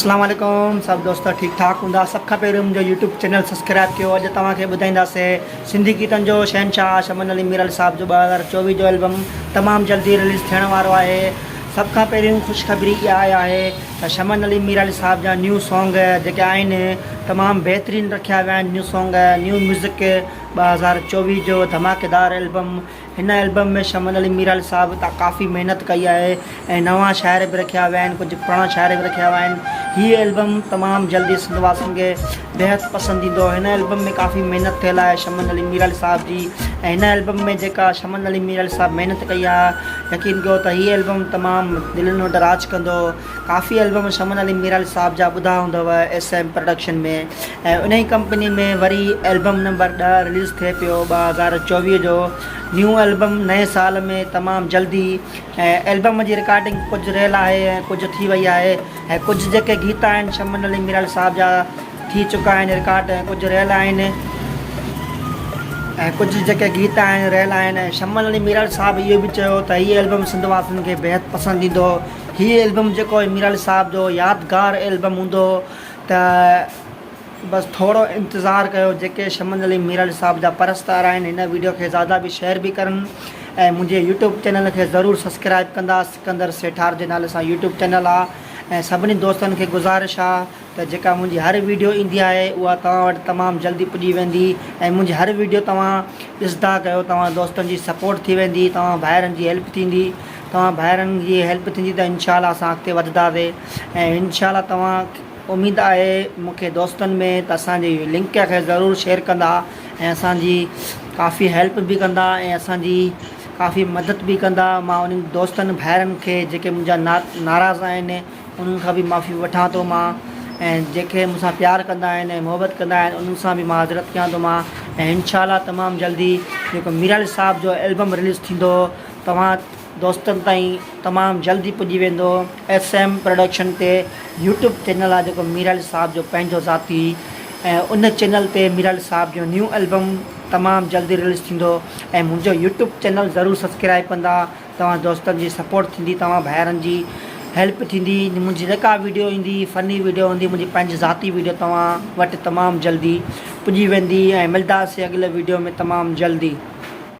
اسلام عليڪم سڀ دوست ٺيڪ ٺاڪ هوندا سڀ کان پهريون منهنجو يوٽيوب چينل سبسڪرائب ڪيو اڄ توهان کي ٻڌائينداسي سنڌي گيتن جو شهنشاهه شمن علي ميرل صاحب جو 2024 جو البم تمام جلدي رليز ٿيڻ وارو آهي سڀ کان پهريون خوشخبري اها آهي ته شمن علي ميرالي صاحب جا نيو سانگ جيڪي آهن تمام بهترين رکيا ويا آهن نيو سانگ نيو ميوزڪ 2024 جو ڌماڪيدار البم هن البم ۾ شمن علي ميرالي صاحب ته ڪافي محنت ڪئي آهي ۽ نوان شاعر به رکيا ويا آهن ڪجهه پراڻا شاعر به رکيا ويا آهن هي البم تمام جلدي سنڌ واسين کي بيحد پسند ايندو هن البم ۾ ڪافي محنت ٿيل آهي شمن علي ميرالي صاحب جي ۽ هن البم ۾ جيڪا شمن علي ميرالي صاحب محنت ڪئي آهي يقين ڪيو ته هي البم تمام دلين وٽ راڄ ڪندو ڪافي البم شمن علي ميرالي صاحب جا ٻڌا هوندؤ ايس ايم پروڊڪشن ۾ ۽ انهي ڪمپني ۾ وري البم نمبر 10 رليز ٿئي پيو 2024 جو نيو البم نئين سال ۾ تمام جلدي ۽ البم جي رڪارڊنگ ڪجهه رهيل آهي ۽ ڪجهه ٿي وئي آهي ۽ ڪجهه جيڪي گيت آهن شمن علي ميرالي صاحب جا ٿي چڪا آهن رڪارڊ ۽ ڪجهه رهيل آهن ۽ ڪجهه جيڪي گيت آهن رهيل آهن ۽ شمن علي ميرالي صاحب اهو به چيو ته هي البم سنڌ واسين کي بيحد پسند ايندو هي البم جيڪو ميرالي صاحب جو يادگار البم هوندو ته بس ٿورو انتظار ڪيو جيڪي شمن علي ميرالي صاحب جا پرستار آهن هن ويڊيو کي زياده به شيئر به ڪرن ۽ منهنجي يوٽيوب چينل کي ضرور سبسڪرائب ڪندا سڪندر سيٺار جي نالي سان يوٽيوب چينل آ ۽ سڀني دوستن کي گذارش آ ته جيڪا منهنجي هر ويڊيو ايندي آهي اها توهان وٽ تمام جلدي پڄي ويندي ۽ منهنجي هر ويڊيو توهان ڏسندا ڪيو توهان دوستن جي سپورٽ ٿي ويندي توهان ڀائرن جي هيلپ ٿيندي توهان ڀائرن جي هيلپ ٿيندي ته انشاء الله اسان اڳتي وڌنداسي ۽ انشاء الله توهان اميد آهي مون کي دوستن ۾ ته اسان جي لنڪ کي ضرور شيئر ڪندا ۽ اسان جي ڪافي هيلپ به ڪندا ۽ اسان جي ڪافي مدد به ڪندا مان انهن دوستن ڀائرن کي جيڪي منهنجا ناراض آهن انهن کان به معافي وٺان ٿو مان ۽ جيڪي مون سان پيار ڪندا آهن ۽ محبت ڪندا آهن انهن سان به معذرت ڪيان ٿو مان ۽ انشاء الله تمام جلدي جيڪو ميرالي صاحب جو البم رليز ٿيندو توهان دوستن تائين تمام جلدي پڄي ويندو ايس ايم پروڊڪشن تي يوٽيوب چينل آهي جيڪو ميرالي صاحب جو پنهنجو ذاتي ۽ ان چينل تي ميرالي صاحب جو نيو البم تمام جلدي رليز ٿيندو ۽ منهنجو يوٽيوب چينل ضرور سبسڪرائب ڪندا توهان دوستن جي سپورٽ ٿيندي توهان ڀائرن جي هيلپ ٿيندي منهنجي جيڪا ويڊيو ايندي فني ويڊيو هوندي منهنجي پنهنجي ذاتي ويڊيو توهان وٽ تمام جلدي پڄي ويندي ۽ ملداسي اڳلي ويڊيو ۾ تمام جلدي.